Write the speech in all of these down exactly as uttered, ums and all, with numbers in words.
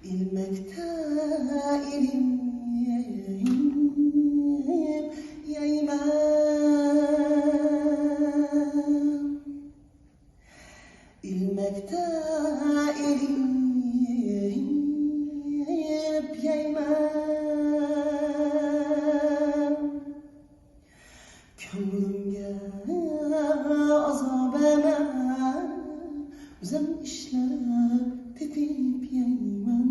ئىلمەكتە ئېلىپ يەيمەن. ئىلمەكتە ئېلىپ يەيمەن. كۆڭلۈمگە ئازاب ئەمەس، ئۆزۈم ئىشلەپ تېپىپ يەيمەن.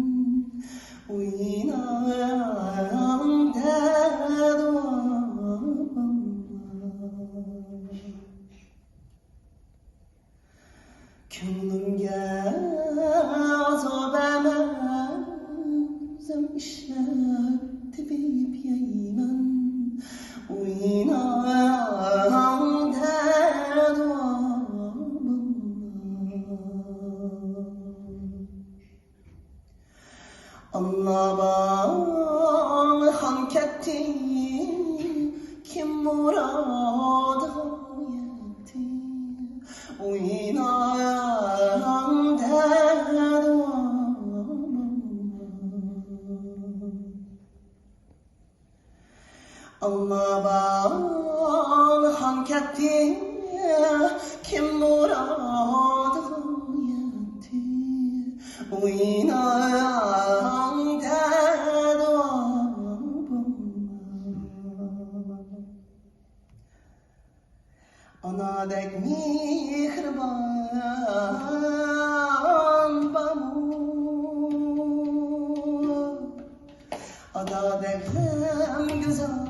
ئويناڭ دەدۇ. كۆڭلۈمگە ئازاب ئەمەس، ئۆزۈم ئىشلەپ تېپىپ يەيمەن. ئويناڭ دەدۇ. ئاللا باغ خان كەتتى، كىم مۇرادىغا يەتتى؟ ئويناڭ دەدۇ. ئاللا باغ خان كەتتى، كىم مۇرادىغا يەتتى؟ ئويناڭ دەدۇ. ئانادەك مېھرىبان بارمۇ؟ ئانادەك غەمگۈزار